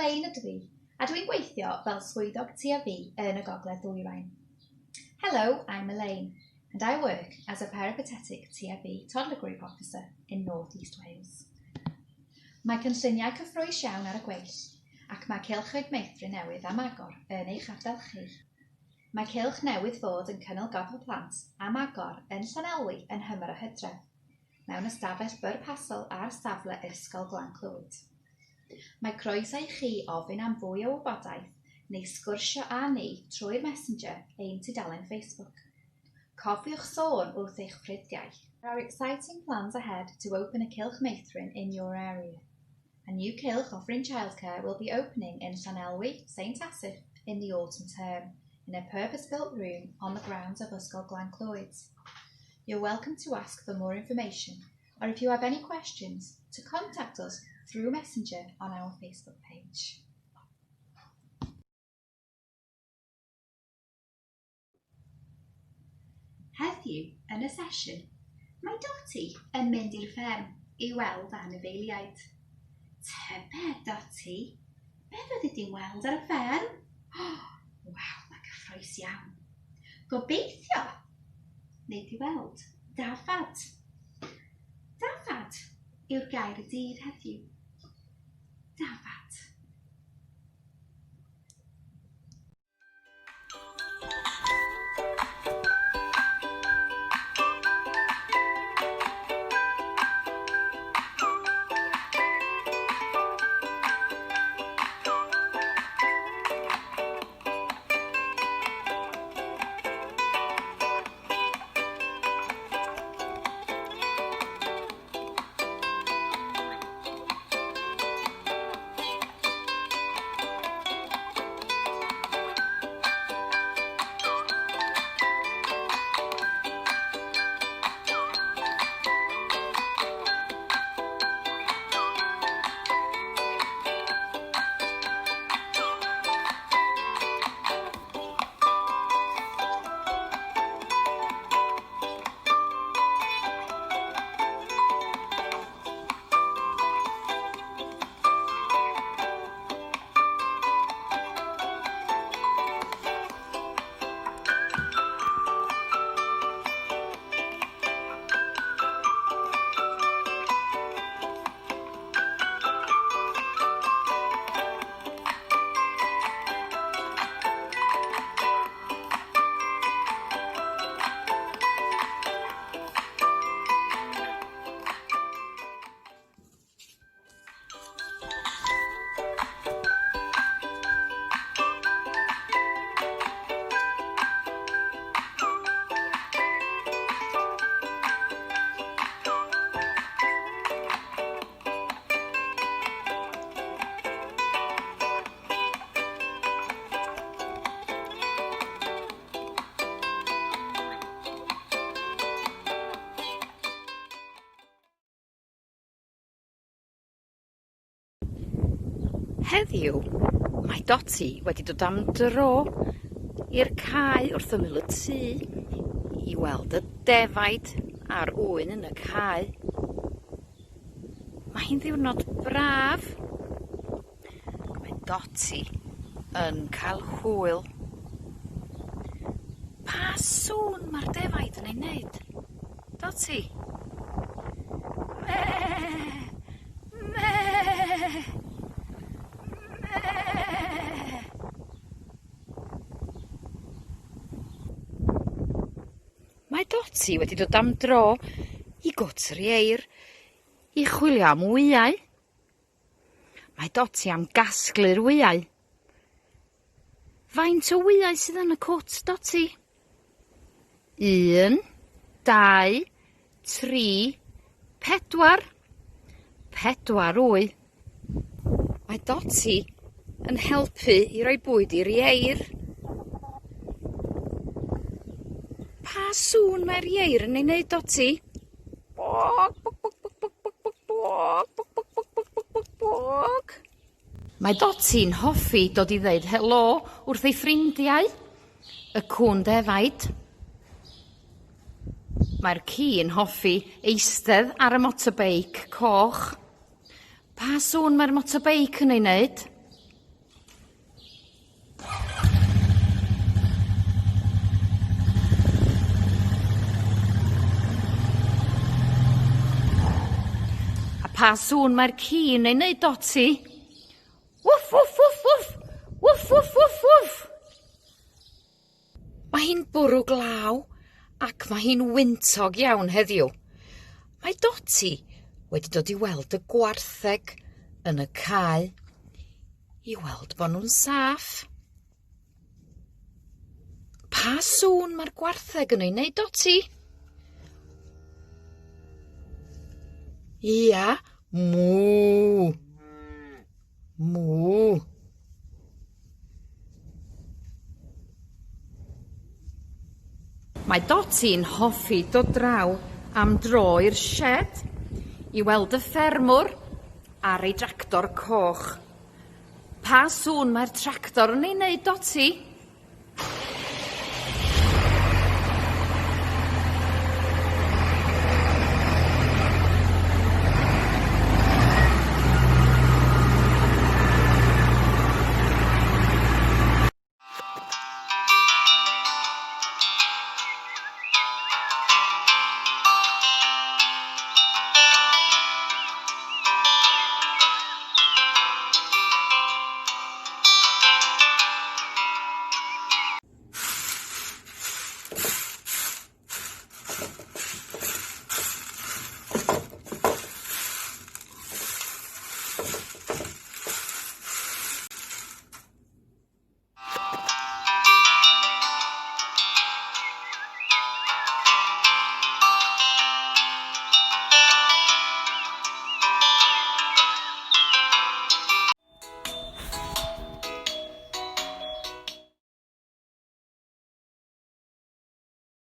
Elaine ydw i, a dwi'n gweithio fel swyddog Ti a Fi yn y Gogledd Ddwyrain. Hello, I'm Elaine, and I work as a peripatetic Ti a Fi toddler group officer in North East Wales. Mae cynlluniau cyffrous iawn ar y gweill, ac mae cylchoedd meithrin newydd am agor yn eich ardal chi. Mae cylch newydd fod yn cynnal gofal plant am agor yn Llanelwy yn nhymor y hydref, mewn ystafell bwrpasol ar safle Ysgol Glan Clwyd. Mae croeso i chi ofyn am fwy o wybodaeth neu sgwrsio â ni trwy'r Messenger ein tudalen Facebook. Cofiwch sôn wrth eich ffrindiau. There are exciting plans ahead to open a Cylch Meithrin in your area. A new Cylch offering childcare will be opening in Llanelwy, St Asaph in the autumn term in a purpose-built room on the grounds of Ysgol Glan Clwyd. You're welcome to ask for more information or if you have any questions to contact us through Messenger on our Facebook page. Heddiw, yn y sesiwn, mae Doti yn mynd i'r fferm i weld anifeiliaid. Tybed, Doti, be fyddi di'n weld ar y fferm? Oh, waw, mae'n cyffrous iawn. Gobeithio, wnei di weld dafad. Dafad yw'r gair y dydd heddiw. Dafad. Heddiw, mae Doti wedi dod am dro i'r cae wrth ymyl y tŷ i weld y defaid a'r ŵyn yn y cae. Mae hi'n ddiwrnod braf. Mae Doti yn cael hwyl. Pa sŵn mae'r defaid yn ei wneud? Doti? Me! Me! Me! Mae Doti wedi dod am dro i gwt yr ieir i chwilio am wyau. Mae Doti am gasglu'r wyau. Faint o wyau sydd yn y cwt, Doti? Un, dau, tri, pedwar. Pedwar wy. Mae Doti yn helpu i roi bwyd i'r ieir. Pa sŵn mae'r ieir yn ei wneud, Doti? Bog, bog, bog, bog, bog, bog, bog, bog, bog, bog, bog, bog, bog, bog, bog. Mae Doti'n hoffi dod i ddeud helo wrth ei ffrindiau, y cŵn defaid. Mae'r ci'n hoffi eistedd ar y motobeic coch. Pa sŵn mae'r motobeic yn ei wneud? Pa sŵn mae'r ci'n ei wneud, Doti? Wff, wff, wff, wff! Wff, wff, wff, wff! Mae hi'n bwrw glaw ac mae hi'n wyntog iawn heddiw. Mae Doti wedi dod i weld y gwartheg yn y cae i weld bod nhw'n saff. Pa sŵn mae'r gwartheg yn ei wneud, Doti? Ia, mŵ. Mŵ. Mae Doti'n hoffi dod draw am dro i'r sied i weld y ffermwr ar ei dractor coch. Pa sŵn mae'r tractor yn ei wneud, Doti?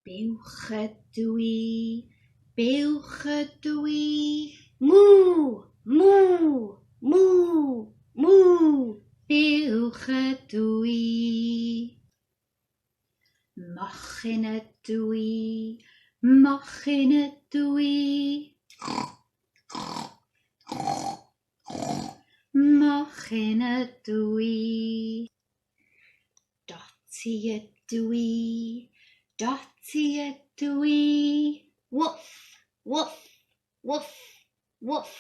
Buwch ydw i, buwch ydw i. Mŵ, mŵ, mŵ, mŵ. Buwch ydw i. Mochyn ydw i, mochyn ydw i. Mochyn ydw i. Doti ydw i, Doti ydw i. Wwff, wwff, wwff, wwff.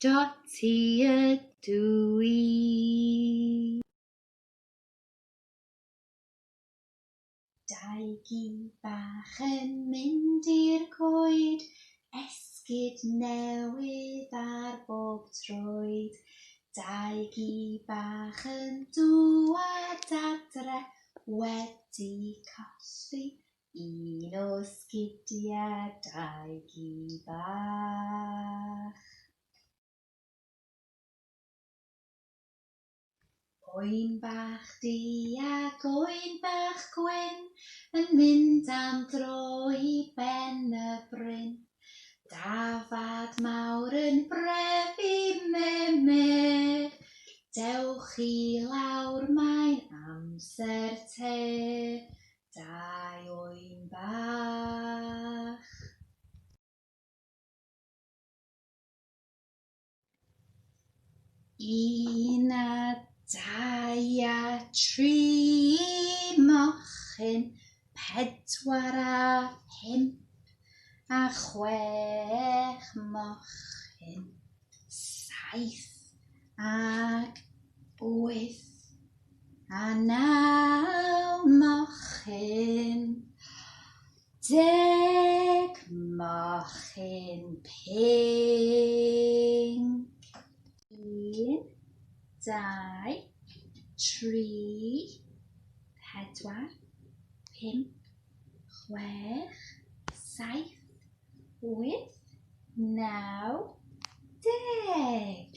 Doti ydw i. Dau gi bach yn mynd i'r coed, esgid newydd ar bob troed. Dau gi bach yn dŵad adre wedi colli un o sgidiau dau gi bach. Oen bach du ac oen bach gwyn yn mynd am dro i ben y bryn. Dafad mawr yn brefu me me. Dewch i lawr mae'n amser te. Dau oen bach. Un a dau a tri mochyn, pedwar a phump a chwech mochyn, saith ag wyth a naw mochyn, deg mochyn pinc. Un, dau, tri, pedwar, pump, chwech, saith, wyth, naw, deg.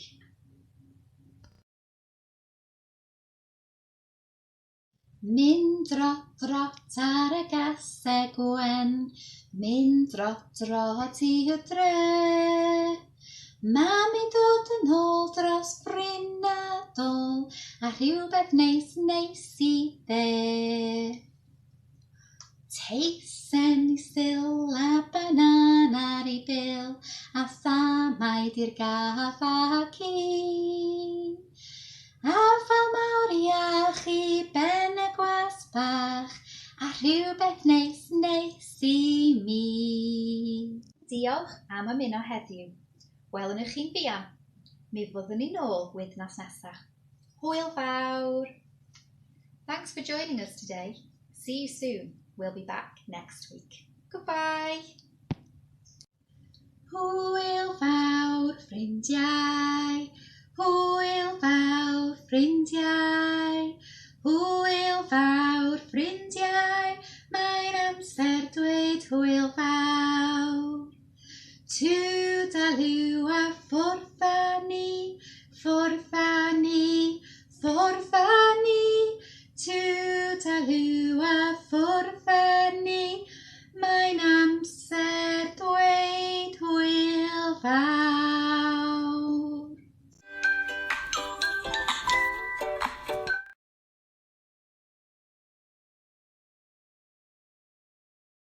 Mynd drot drot ar y gaseg wen, mynd drot drot i'r dre. Mami'n dod yn ôl dros bryn a dôl, a rhywbeth neis neis i dde. Teisen i sil a banana ar ei bil, a thamaid i'r gath a ci. Afal mawr iach i ben y gwas bach, a rhywbeth neis neis i mi. Diolch am ymuno heddiw. Welwn i chi'n fuan. Mi fyddwn ni nôl wythnos nesaf. Hwyl fawr! Thanks for joining us today. See you soon. We'll be back next week. Goodbye! Hwyl fawr, ffrindiau. Hwyl fawr, ffrindiau. Hwyl fawr, ffrindiau. Mae'n amser dweud hwyl fawr. Toodaloo a ffwrdd â ni, ffwrdd â ni, ffwrdd â ni. Toodaloo a ffwrdd â ni. Mae'n